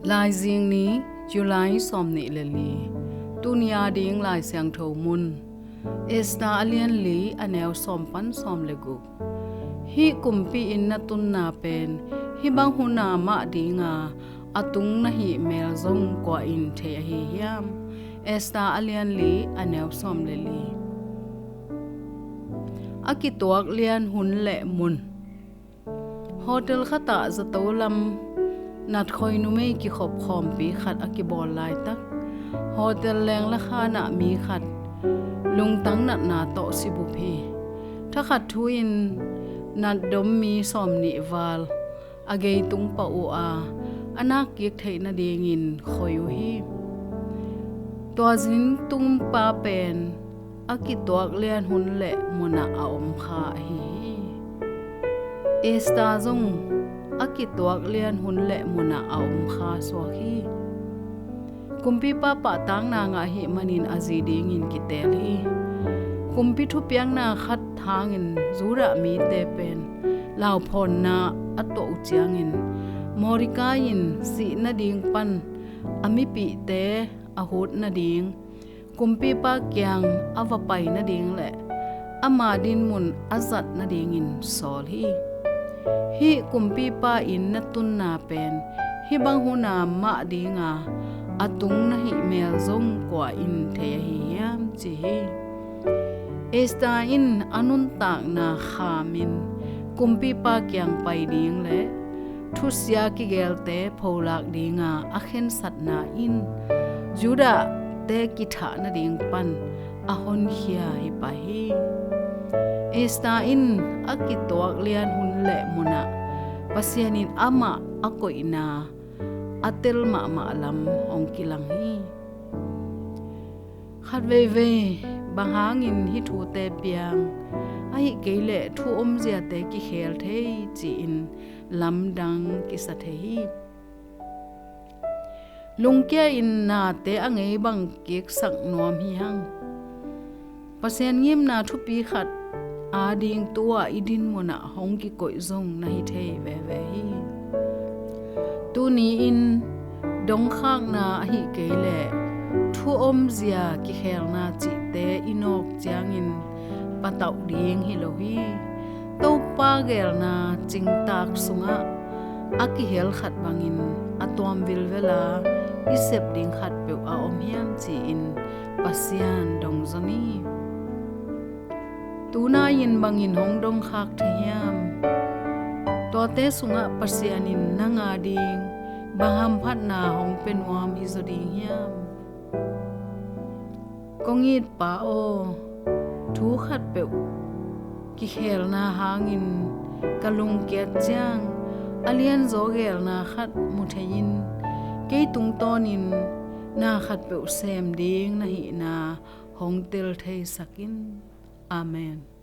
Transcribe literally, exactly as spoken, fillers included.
Laizing ni, July sawmnih le li. Tuni a ding Lai Siangtho mun, Esther a lian li, a neu sawm pan sawm le guk. Hih kumpi in na tunna pen hih bang huna mah dinga a tung na hih mel zong kua in thei ahi hiam? Esther a lian li, a neu sawm le li. A kituak lian hun le mun. Hotel khatah zato lam natkhawi numei kikhop khawmpi khat a kibawl laitak, hotel leng le khanah mi khat lungtang natna tawh sibup hi. Thakhat thu-in natdom mi sawmnih val a gei tung pah uh a, a nak kik theih nadingin khoi uh hi. Tua zin tung pa pen a kituak lian hun le munah a om kha ahi hi. Esther zong a kituak lian hun le munah a om kha suak hi. Kumpipa pahtakna ngah ahih manin a zi dingin kiteel hi. Kumpi thupiakna khat hangin Judah mite pen lauphawnna a tuah uh ciangin, Mordecai in sih nading pan a mipihte a hut nading kumpipa kiang a va pai nading le ama dinmun a zat nadingin sawl hi. Hih kumpipa in na tunna pen hih bang huna mah dinga a tung na hih mel zong kua in thei ahi hiam, ci hi. Esther in a nuntakna khamin kumpipa kiang pai ding le thusia kigelte pholak dinga a khensatna in Judah-te kithah nading pan a honkhia hi pah hi. Esther in a kituak lian hun le munah Pasian in amah a koihna a tel mahmah lam hong kilang hi. Khat veivei bang hangin hih thute piang, ahih kei leh thu omziate kikhel thei ci-in lamdang kisa thei hi. Lungkia in nate a ngei bang kiksak nuam hi hang. Pasian ngimna thupi khat ading tu-a i dinmunah hong kikoih zong na hi thei veve hi. Tuni-in dongkhakna ahih kei leh thu omzia kikhelna cihte i nawk ciangin patauh ding hi lo hi. Topa geelna cingtak sungah a kihel khat bangin a tuam vilvela i sep ding khatpeuh a om hiam ci-in Pasian dongzon hi. Tunai-in bangin hong dongkhak thei hiam? Tuate sungah Pasian in nang ading bang hamphatna hong pia nuam hizaw ding hiam? Kong it Pa aw, thu khatpeuh kikhelna hangin ka lungkiat ciang a lianzaw geelna khat mu thei-in kei tungtawnin na khatpeuh sem ding na hihna hong tel theisak in. Amen.